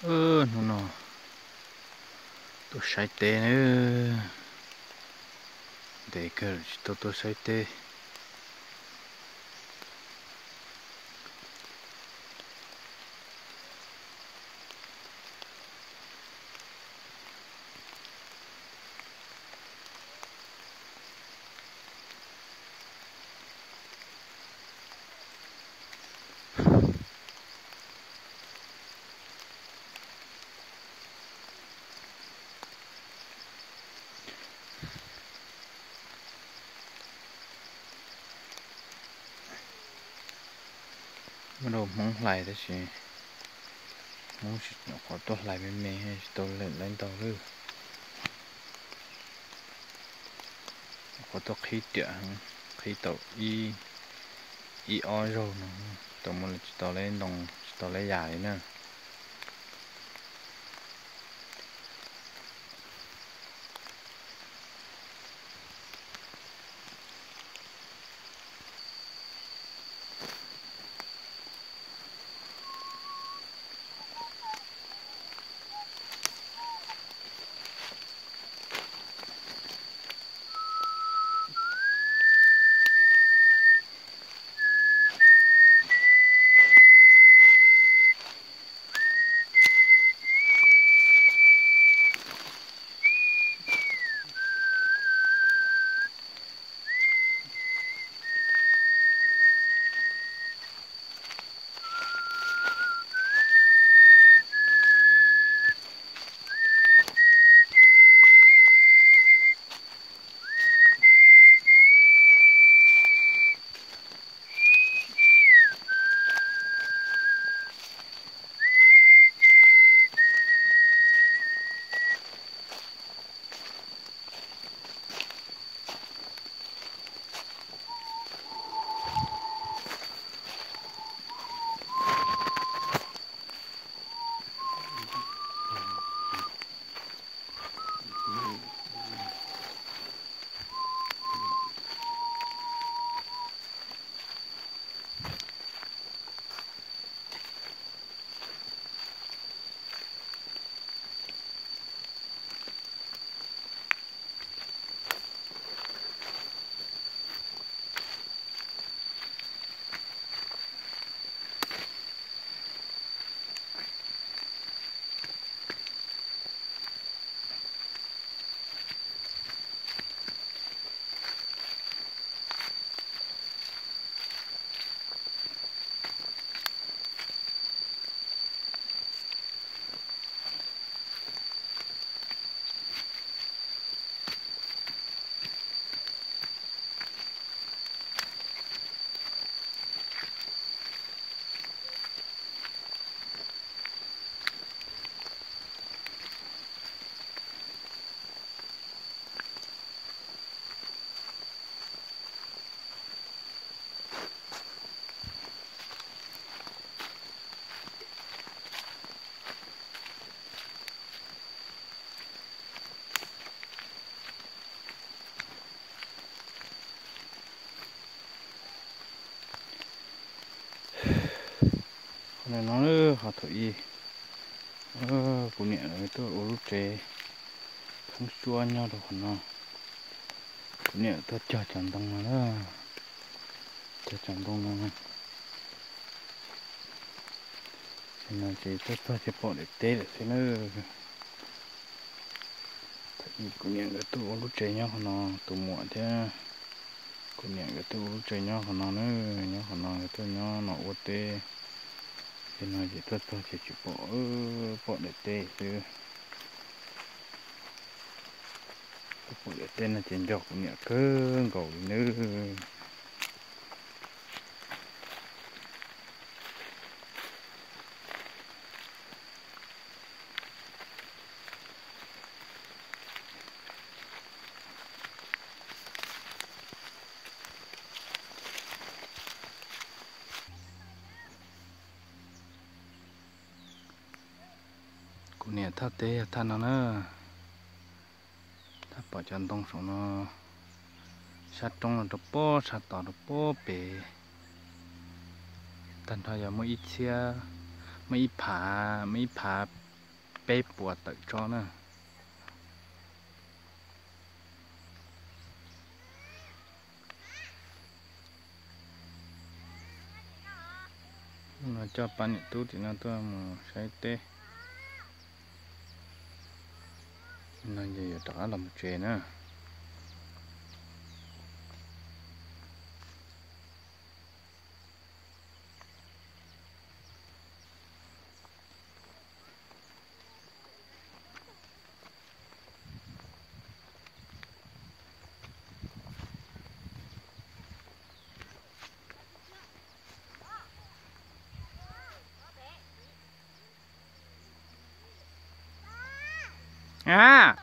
Hnub no tuaj saib teb na, ntev kawg tsis tau tuaj saib teb. Muaj rau Hmoob hlais tab sis Hmoob nyuam qhuav tuaj hlais me me tsis tau lawm ntau lawm. Nyuam qhuav tuaj qhib riam, qhib tau ib ob zaug no, tau muaj tsis tau leb ntoo tsis tau leb yas li na. Qhov no, qhov thaum ub kuv niam lawv tuaj ua lub tsev pheeb suab nyob rau qhov no. Kuv niam tuaj cog cov ntoo no na, cog cov ntoo no. Ces no ces tuaj txog ces pom daim teb lawm xwb na. Kuv niam nkawd tuaj ua lub tsev nyob qhov no, tus muam thiab kuv niam nkawd tuaj ua lub tsev nyob qhov no na, nyob qhov no nkawd tuaj nyob no ua teb. Ces no ces tuaj txog ces tsis pom, pom daim teb xwb. Tuaj pom daim teb no ces nco kuv niam kawg nkaus li nawb. Kuv niam thaj teb yog thaj no na. Thaj pom cov ntoo saum no, sab roob no rau pob sab tod rau pob pem. Tag nrho yog muaj ib txhiab, muaj ib phav, muaj ib phav peb puas tawm tsob na. No coj pab niam tub tim no tuaj mus saib teb. No ces yuav rov qab los mus tsev na. A,